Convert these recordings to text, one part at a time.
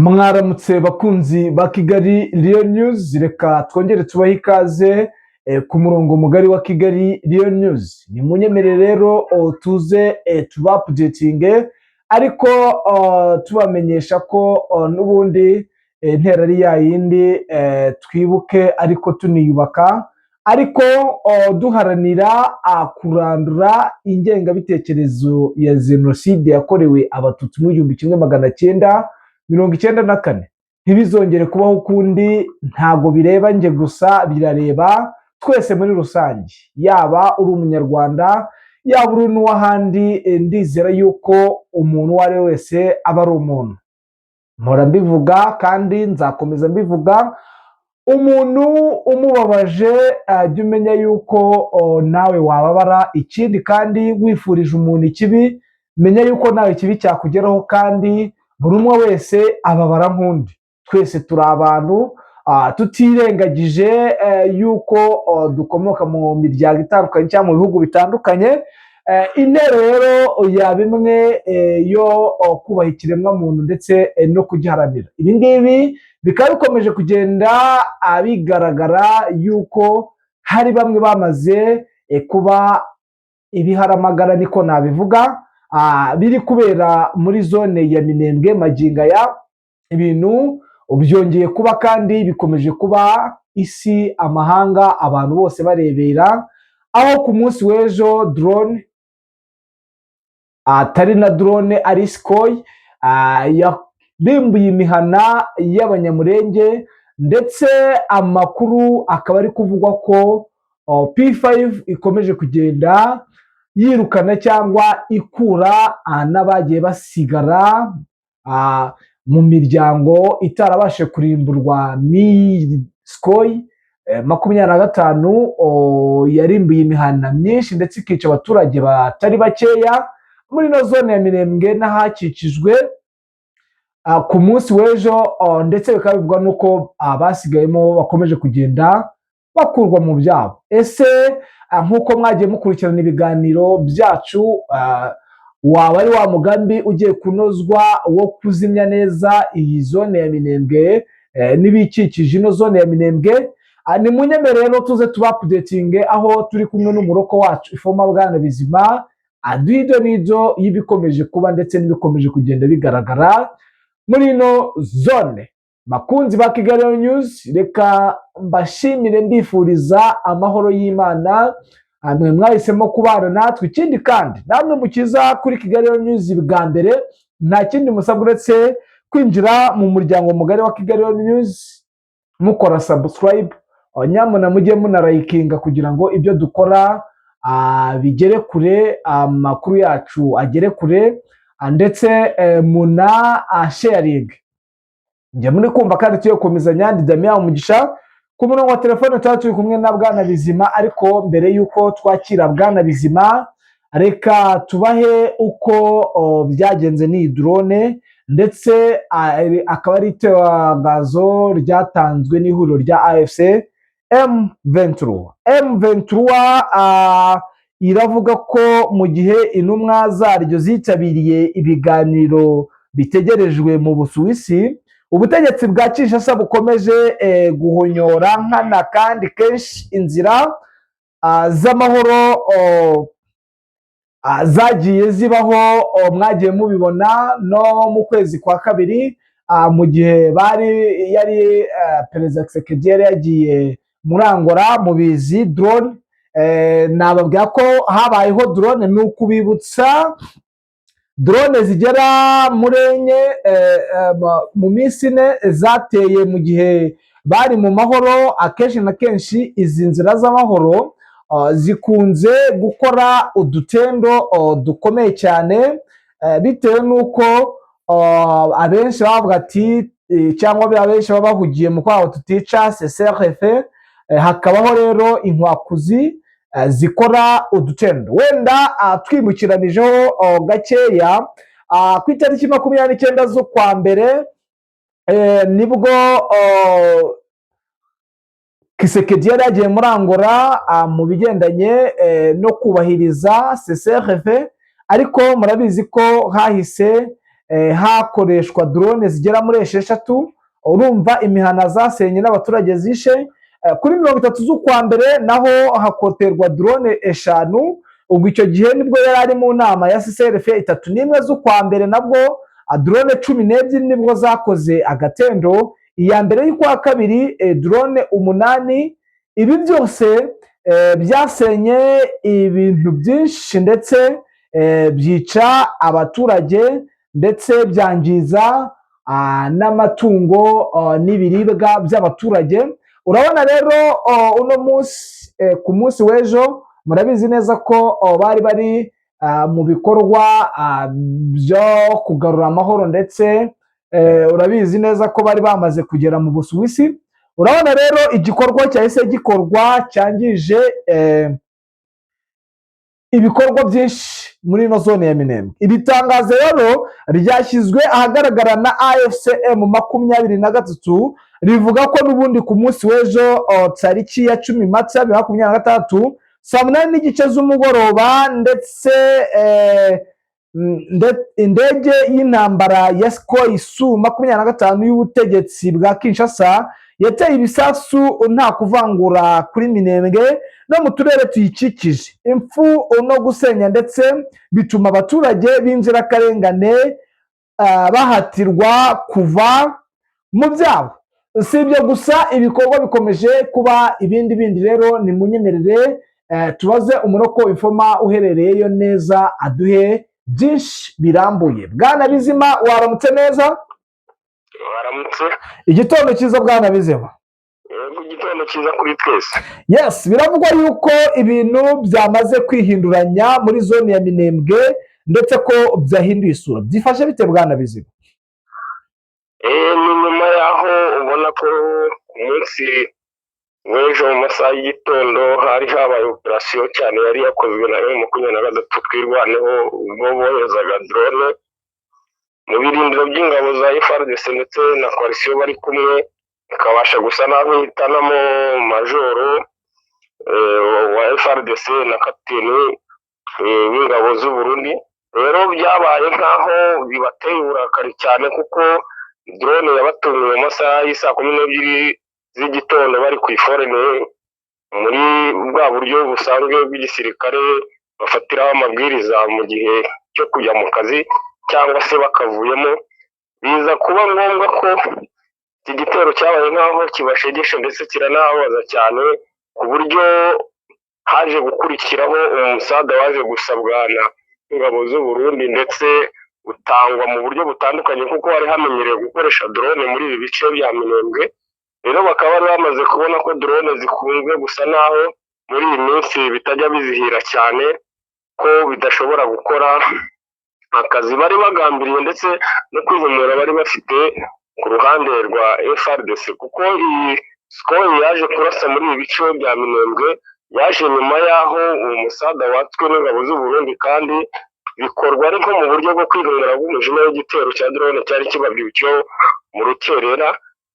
Mwaramutse bakunzi ba Kigali Real News, reka twongere tubahe ikaze ku murongo mugari wa Kigali Real News. Ni munyemerere rero tuze tuba updatinge, ariko tubamenyesha ko n'ubundi intera ari ya yindi, twibuke ariko tuniyubaka, ariko duharanira kurandura ingengabitekerezo ya jenoside yakorewe Abatutsi mu 1994. Ntibizongere kubaho ukundi. Ntabwo bireba njye gusa, birareba twese muri rusange, yaba uri Umunyarwanda, yaba uri n'uw'ahandi. Ndizera yuko umuntu uwo ari we wese aba ari umuntu. Mpora mbivuga kandi nzakomeza mbivuga: umuntu umubabaje, jya umenya yuko nawe wababara. Ikindi kandi, wifurije umuntu ikibi, menya yuko nawe ikibi cyakugeraho, kandi buri umwe wese ababara nk'undi. Twese turi abantu, tutirengagije yuko dukomoka mu miryango itandukanye cyangwa mu bihugu bitandukanye. Intero rero yaba imwe yo kubaha ikiremwamuntu ndetse no kugiharanira. Ibi ngibi bikaba bikomeje kugenda bigaragara yuko hari bamwe bamaze kuba ibiharamagara, niko nabivuga, biri kubera muri zone ya Minembwe magingo aya. Ibintu byongeye kuba kandi bikomeje kuba, isi, amahanga, abantu bose barebera aho ku munsi w'ejo drone, atari na drone, ari Sukhoi, yarimbuye imihana y'Abanyamurenge. Ndetse amakuru akaba ari kuvugwa ko P5 ikomeje kugenda yirukana cyangwa ikura n'abagiye basigara mu miryango itarabashije kurimburwa n'iyi Sukhoi 25 yarimbuye imihana myinshi ndetse ikica abaturage batari bakeya muri ino zone ya Minembwe n'ahakikijwe ku munsi w'ejo. Ndetse bikaba bivugwa n'uko abasigayemo bakomeje kugenda bakurwa mu byabo. Ese nk'uko mwagiye mukurikirana ibiganiro byacu, waba ari wa mugambi ugiye kunozwa wo kuzimya neza iyi zone ya Minembwe n'ibikikije ino zone ya Minembwe? Ni munyemere rero tuze tuba updatinge, aho turi kumwe n'umuroko wacu Ifoma Bwana Bizima, aduha ido n'ido y'ibikomeje kuba ndetse n'ibikomeje kugenda bigaragara muri ino zone. Bakunzi ba Kigali News, reka mbashimire, mbifuriza amahoro y'Imana, mwe mwahisemo kubana natwe. Ikindi kandi, namwe mukiza kuri Kigali News bwa mbere, nta kindi musabwa uretse kwinjira mu muryango mugari wa Kigali News mukora subscribe. Nyamuna mujye munarayikinga kugira ngo ibyo dukora bigere kure, amakuru yacu agere kure, ndetse muna sharinge. Njye muri kumva kandi tugiye gukomezanya ndi Damian Umugisha. Ku murongo wa telefone tuba turi kumwe na Bwana Bizima, ariko mbere y'uko twakira Bwana Bizima, reka tubahe uko byagenze n'iyi drone, ndetse akaba ari itangazo ryatanzwe n'ihuriro rya AFC M23. M23 iravuga ko mu gihe intumwa zaryo zitabiriye ibiganiro bitegerejwe mu Busuwisi, ubutegetsi bwa Kinshasa bukomeje guhonyora nkana kandi kenshi inzira z'amahoro zagiye zibaho. Mwagiye mubibona no mu kwezi kwa kabiri, mu gihe bari yari Perezida Tshisekedi yari yagiye muri Angola. Mubizi drone, nababwira ko habayeho drone. Ni ukubibutsa drone zigera muri enye mu minsi 4 zateye mu gihe bari mu mahoro. Akenshi na kenshi izi nzira z'amahoro zikunze gukora udutendo dukomeye cyane, bitewe n'uko abenshi bavuga ati cyangwa abenshi baba bahugiye mu kwaho tutica cessez-le-feu, hakabaho rero inkwakuzi zikora udutendo. Wenda twibukiranijeho gakeya, ku itariki 29 z'ukwa mbere nibwo Tshisekedi yari yagiye muri Angola mu bigendanye no kubahiriza cessez-le-feu, ariko murabizi ko hahise hakoreshwa drone zigera muri 6. Urumva imihana zasenye n'abaturage zishe. Kuri 30 z'ukwa mbere naho hakoterwa drone 5. Ubwo icyo gihe nibwo yari ari mu nama ya CCRF. 31 z'ukwa mbere nabwo drone 12 nibwo zakoze agatendo. Iya mbere y'ukwa kabiri drone 8. Ibi byose byasenye ibintu byinshi ndetse byica abaturage, ndetse byangiza n'amatungo n'ibiribwa by'abaturage. Urabona rero uno munsi, ku munsi w'ejo, murabizi neza ko bari bari mu bikorwa byo kugarura amahoro, ndetse urabizi neza ko bari bamaze kugera mu Busuwisi. Urabona rero igikorwa cyahise gikorwa cyangije ibikorwa byinshi muri ino zone ya Minembwe. Iri tangazo rero ryashyizwe ahagaragara na AFC M 23, rivuga ko n'ubundi ku munsi w'ejo tariki ya 10 Mata 2026 saa 8:30 z'umugoroba, ndetse indege y'intambara ya Sukhoi Su 25 y'ubutegetsi bwa Kinshasa yateye ibisasu nta kuvangura kuri Minembwe no mu turere tuyikikije, impfu no gusenya, ndetse bituma abaturage b'inzirakarengane bahatirwa kuva mu byabo. Si ibyo gusa, ibikorwa bikomeje kuba ibindi bindi. Rero ni munyemerere tubaze umuroko informer uherereyeyo neza aduhe byinshi birambuye. Bwana Bizima, waramutse neza? Waramutse. Igitondo cyiza, bwana Bizima. Yego, igitondo cyiza kuri twese. Yes, biravugwa yuko ibintu byamaze kwihinduranya muri zone ya Minembwe, ndetse ko byahinduye isura. Byifashe bite, bwana Bizima? Ni nyuma y'aho ubona ko ku munsi w'ejo mu masaha y'igitondo hari habaye operasiyo cyane yari yakozwe na M23 Twirwaneho, ubwo boherezaga drone mu birindiro by'ingabo za FARDC ndetse na coalition bari kumwe, ikabasha gusa naho ihitanamo majoro wa FARDC na kapiteni w'ingabo z'u Burundi. Rero byabaye nk'aho bibateye uburakari cyane, kuko drone yabatunguye mu masaha y'isaa 12 z'igitondo bari ku iforeme, muri bwa buryo busanzwe bw'igisirikare bafatiraho amabwiriza mu gihe cyo kujya mu kazi cyangwa se bakavuyemo. Biza kuba ngombwa ko iki gitero cyabaye nk'aho kibashegeshe, ndetse kiranababaza cyane, ku buryo haje gukurikiraho umusada waje gusabwa n'ingabo z'u Burundi, ndetse utangwa mu buryo butandukanye, kuko hari hamenyerewe gukoresha drone muri ibi bice bya Minembwe. Rero bakaba bari bamaze kubona ko drone zikunzwe gusa naho muri iyi minsi bitajya bizihira cyane, ko bidashobora gukora akazi bari bagambiriye, ndetse no kwihimura bari bafite ku ruhande rwa FARDC, kuko iyi Sukhoi yaje kurasa muri ibi bice bya Minembwe yaje nyuma y'aho uwo musada watswe n'ingabo z'u Burundi, kandi bikorwa ariko mu buryo bwo kwihimura bw'umujinya w'igitero cya drone cyari kibabyukiyeho mu rukerera.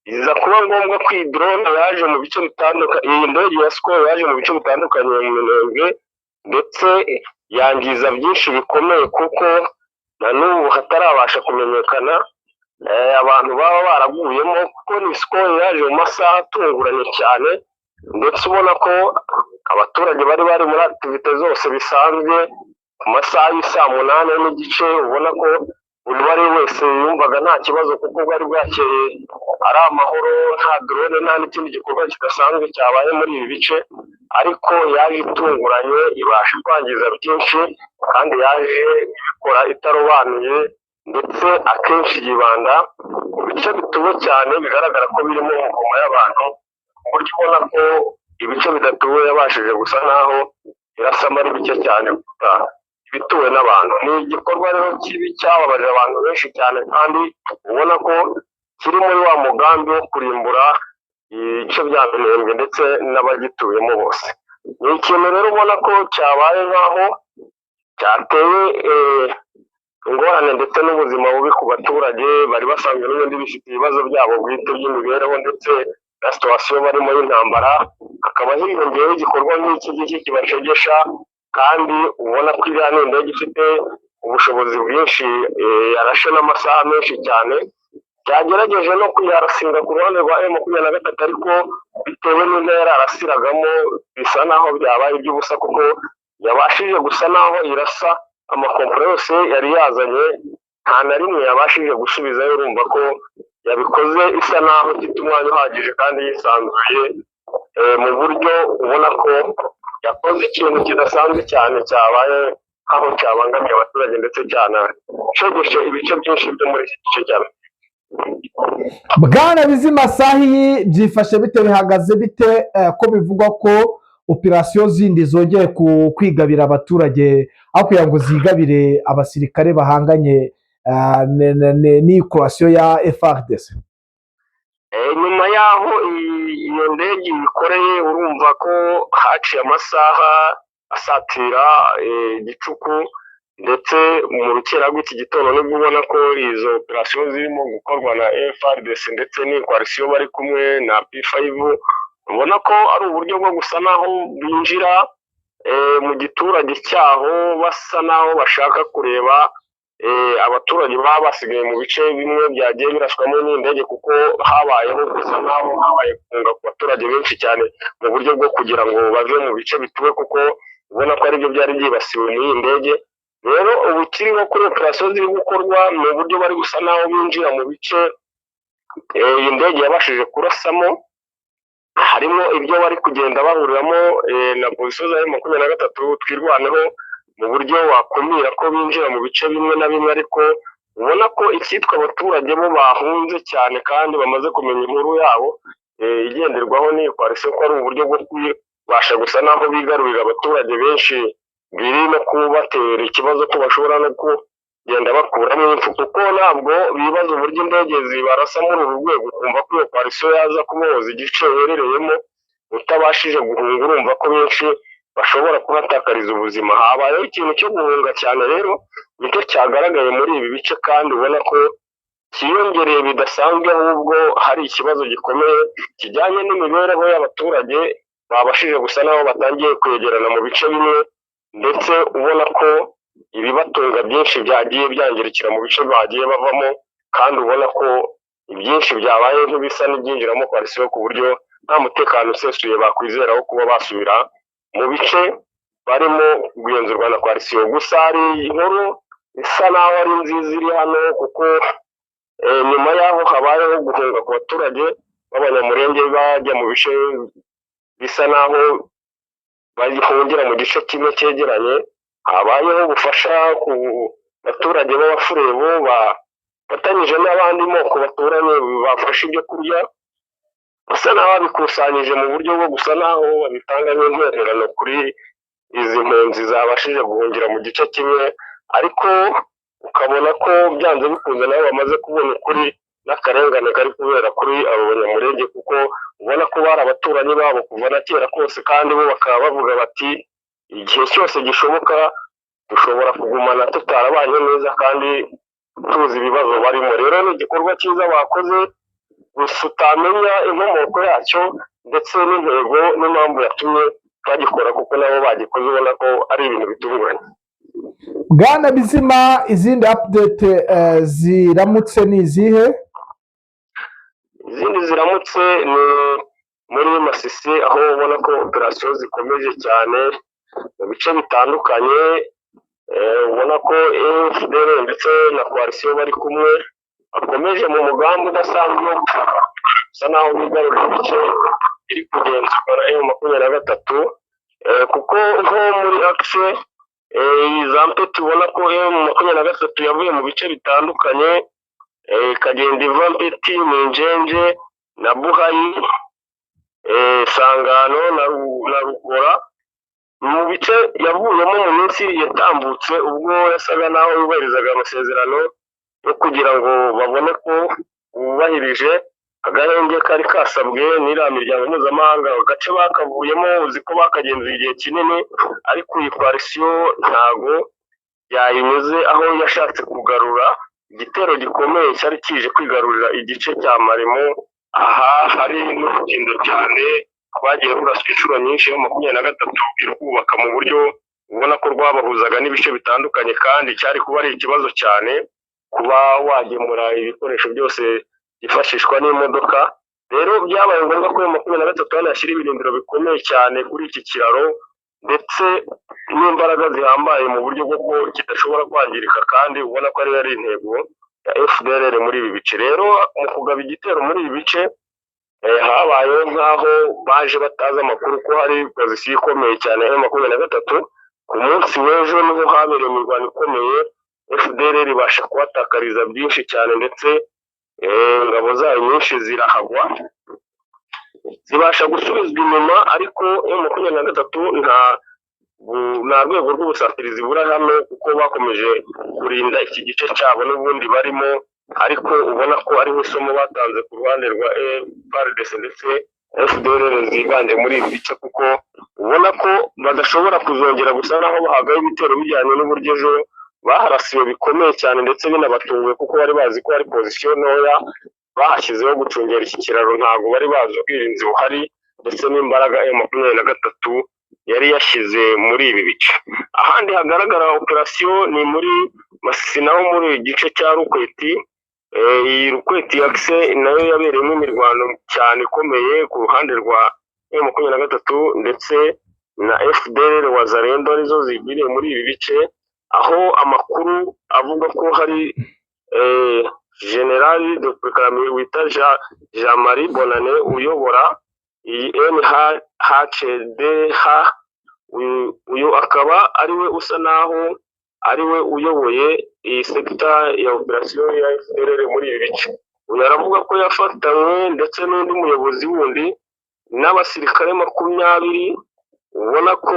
Biza kuba ngombwa ko iyi drone yaje mu bice bitandukanye, iyi ndege ya Sukhoi yaje mu bice bitandukanye mu Minembwe, ndetse yangiza byinshi bikomeye, kuko na n'ubu hatarabasha kumenyekana abantu baba baraguyemo, kuko ni Sukhoi yaje mu masaha atunguranye cyane, ndetse ubona ko abaturage bari bari muri activité zose bisanzwe ku masaha y'isaa 8:30, ubona ko buri uwo ari we wese yumvaga nta kibazo, kuko bwari bwakeye ari amahoro, nta drone, nta n'ikindi gikorwa kidasanzwe cyabaye muri ibi bice. Ariko yaje itunguranye, ibasha kwangiza byinshi, kandi yaje ibikora itarobanuye, ndetse akenshi yibanda ku bice bituwe cyane, bigaragara ko birimo ingoma y'abantu, ku buryo ubona ko ibice bidatuwe yabashije gusa naho irasamo ari bike cyane kuruta ibituwe n'abantu. Ni igikorwa rero kibi cyababaje abantu benshi cyane, kandi ubona ko kiri muri wa mugambi wo kurimbura ibice bya Minembwe ndetse n'abagituyemo bose. Ni ikintu rero ubona ko cyabaye nk'aho cyateye ingorane ndetse n'ubuzima bubi ku baturage bari basanzwe n'ubundi bifite ibibazo byabo bwite by'imibereho, ndetse na situation barimo y'intambara, hakaba hiyongeyeho igikorwa nk'iki ngiki kibashegesha, kandi ubona ko iriya ni indege ifite ubushobozi bwinshi, yarashe n'amasaha menshi cyane. Byagerageje no kuyarasinga ku ruhande rwa M23, ariko bitewe n'intera yarasiragamo bisa naho byabaye iby'ubusa, kuko yabashije gusa naho irasa amakompura yose yari yazanye, nta na rimwe yabashije gusubizayo. Urumva ko yabikoze isa naho ifite umwanya uhagije kandi yisanzuye, mu buryo ubona ko yakoze ikintu kidasanzwe cyane cyabaye aho cyabangamiye abaturage ndetse cyanashegeshe ibice byinshi byo muri iki gice cyane. Bwana Bizima Sahi, byifashe bite, bihagaze bite, ko bivugwa ko operasiyo zindi zongeye kwigabira abaturage aho kugira ngo zigabire abasirikare bahanganye n'iyi coalition ya FARDC? Nyuma y'aho iyo ndege ikoreye, urumva ko haciye amasaha asatira igicuku, ndetse mu rukera rw'iki gitondo nibwo ubona ko izo operasiyo zirimo gukorwa na FARDC ndetse n'iyi coalition bari kumwe na P5, ubona ko ari uburyo bwo gusa naho binjira mu giturage cyaho, basa naho bashaka kureba abaturage baba basigaye mu bice bimwe byagiye biraswamo n'indege, kuko habayeho gusa naho habaye guhunga ku baturage benshi cyane mu buryo bwo kugira ngo bave mu bice bituwe, kuko ubona ko aribyo byari byibasiwe n'iyi ndege. Rero ubu kiriho kuri operasiyo ziri gukorwa ni uburyo bari gusa naho binjira mu bice iyi ndege yabashije kurasamo, harimo ibyo bari kugenda bahuriramo na position za M23 Twirwaneho, mu buryo wakumira ko binjira mu bice bimwe na bimwe. Ariko ubona ko icyitwa abaturage bo bahunze cyane kandi bamaze kumenya inkuru yabo igenderwaho n'iyi coalition, ko ari uburyo bwo kubasha gusa naho bigarurira abaturage benshi, biri no kubatera ikibazo ko bashobora no kugenda bakuramo impfu, kuko ntabwo bibaza uburyo indege zibarasa muri uru rwego. Ukumva ko iyo coalition yaza kubohoza igice uherereyemo utabashije guhunga, urumva ko benshi bashobora kuhatakariza ubuzima. Habayeho ikintu cyo guhunga cyane, rero nicyo cyagaragaye muri ibi bice, kandi ubona ko cyiyongereye bidasanzwe, ahubwo hari ikibazo gikomeye kijyanye n'imibereho y'abaturage babashije gusa n'aho batangiye kwegerana mu bice bimwe, ndetse ubona ko ibibatunga byinshi byagiye byangirikira mu bice bagiye bavamo, kandi ubona ko ibyinshi byabaye nk'ibisa n'ibyinjiramo coalition, ku buryo nta mutekano usesuye bakwizeraho kuba basubira mu bice barimo kugenzurwa na coalition. Gusa hari inkuru isa naho ari nziza iri hano, kuko nyuma y'aho habayeho guhunga ku baturage b'Abanyamurenge bajya mu bice bisa naho bahungira mu gice kimwe cyegeranye, habayeho ubufasha ku baturage b'Abafurebo bafatanyije n'abandi moko baturanye, bafashe ibyo kurya basa n'ababikusanyije mu buryo bwo gusa naho babitanga nk'intwererano kuri izi mpunzi zabashije guhungira mu gice kimwe. Ariko ukabona ko byanze bikunze nabo bamaze kubona ukuri n'akarengane kari kubera kuri abo Banyamurenge, kuko ubona ko bari abaturanyi babo kuva na kera kose, kandi bo bakaba bavuga bati igihe cyose gishoboka dushobora kugumana tutarabanye neza kandi tuzi ibibazo barimo. Rero ni igikorwa cyiza bakoze, gusa utamenya inkomoko yacyo ndetse n'intego n'impamvu yatumye bagikora, kuko nabo bagikoze ubona ko ari ibintu bitunguranye. Bwana Bizima, izindi update ziramutse ni izihe? Izindi ziramutse ni muri Masisi, aho ubona ko operasiyo zikomeje cyane mu bice bitandukanye, ubona ko FDL ndetse na coalition bari kumwe bakomeje mu mugambi udasanzwe wo gusa naho bigarurira ibice iri kugenzurwa na M23, kuko nko muri axe za Mpeti ubona ko M23 yavuye mu bice bitandukanye, ikagenda iva Mpeti, Minjenje na Buhayi, Sangano na Rugora, mu bice yavuyemo mu minsi yatambutse ubwo yasaga naho yubahirizaga amasezerano yo kugira ngo babone ko bubahirije agahenge kari kasabwe n'iriya miryango mpuzamahanga. Agace bakavuyemo uzi ko bakagenzuye igihe kinini, ariko iyi coalition ntago yayinyuze, aho yashatse kugarura igitero gikomeye cyari kije kwigarurira igice cya Maremo, aha hari n'urugendo cyane rwagiye ruraswa inshuro nyinshi, yo 23 irwubaka mu buryo Ubona ko rwabahuzaga n'ibice bitandukanye, kandi cyari kuba ari ikibazo cyane kuba wagemura ibikoresho byose byifashishwa n'imodoka. Rero byabaye ngombwa ko M23 hano yashyira ibirindiro bikomeye cyane kuri iki kiraro, ndetse n'imbaraga zihambaye mu buryo bwo ko kidashobora kwangirika, kandi ubona ko ariyo yari intego ya FDLR muri ibi bice. Rero mu kugaba igitero muri ibi bice, habayeho nk'aho baje batazi amakuru ko hari position ikomeye cyane ya M23. Ku munsi w'ejo niho habereye imirwano ikomeye, FDLR ibasha kuhatakariza byinshi cyane, ndetse ingabo zayo nyinshi zirahagwa, zibasha gusubizwa inyuma. Ariko M23 nta rwego rw'ubusatirizi buri hano, kuko bakomeje kurinda iki gice cyabo n'ubundi barimo, ariko ubona ko ariho isomo batanze ku ruhande rwa FARDC ndetse FDLR ziganje muri ibi bice, kuko ubona ko badashobora kuzongera gusa naho bahagaye ibitero bijyanye n'uburyo ejo baharasiwe bikomeye cyane, ndetse binabatunguye, kuko bari bazi ko hari position ntoya bahashyizeho gucungera iki kiraro. Ntabwo bari bazi ubwirinzi buhari ndetse n'imbaraga M23 yari yashyize muri ibi bice. Ahandi hagaragara operasiyo ni muri Masisi, naho muri igice cya Rukweti. Iyi Rukweti axe nayo yabereyemo imirwano cyane ikomeye ku ruhande rwa M23 ndetse na FDLR, Wazalendo, arizo zigwiriye muri ibi bice, aho amakuru avuga ko hari General de Brigade wita Jean Marie Bonane uyobora iyi NHCDH. Uyu akaba ariwe usa naho ariwe uyoboye iyi secteur ya operasiyo ya FDLR muri ibi bice. Uyu aravuga ko yafatanywe ndetse n'undi muyobozi wundi n'abasirikare 20, ubona ko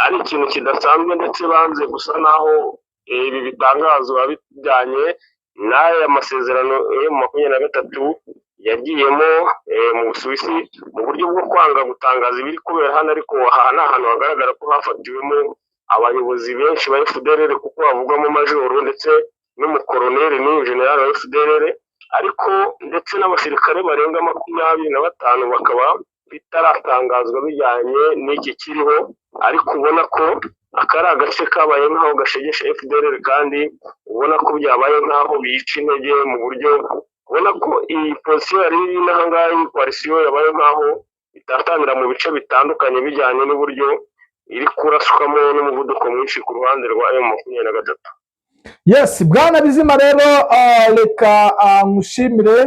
ari ikintu kidasanzwe, ndetse banze gusa naho ibi bitangazwa bijyanye n'aya masezerano M23 yagiyemo mu Busuwisi, mu buryo bwo kwanga gutangaza ibiri kubera hano. Ariko aha ni ahantu hagaragara ko hafatiwemo abayobozi benshi ba FDLR, kuko havugwamo majoro ndetse n'umukoroneri n'uyu general wa FDLR, ariko ndetse n'abasirikare barenga 25, bakaba bitaratangazwa bijyanye n'iki kiriho. Ariko ubona ko aka ari agace kabaye nk'aho gashegeshe FDLR, kandi ubona ko byabaye nk'aho bica intege, mu buryo ubona ko iyi position yari iri n'aha ngaha, iyi coalition yabaye nk'aho itatanira mu bice bitandukanye, bijyanye n'uburyo iri kuraswamo n'umuvuduko mwinshi ku ruhande rwa M23. Yes, bwana Bizima, rero reka nkushimire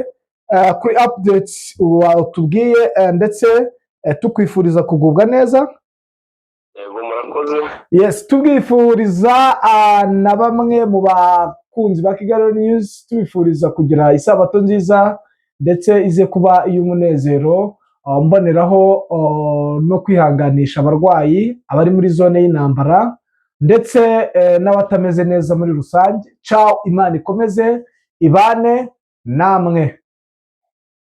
kuri updates watubwiye, ndetse tukwifuriza kugubwa neza. Yego, murakoze. Yes, tubwifuriza na bamwe mu bakunzi ba Kigali News, tubifuriza kugira isabato nziza ndetse ize kuba iy'umunezero. Mboneraho no kwihanganisha abarwayi, abari muri zone y'intambara, ndetse n'abatameze neza muri rusange. Ciao, Imana ikomeze ibane namwe.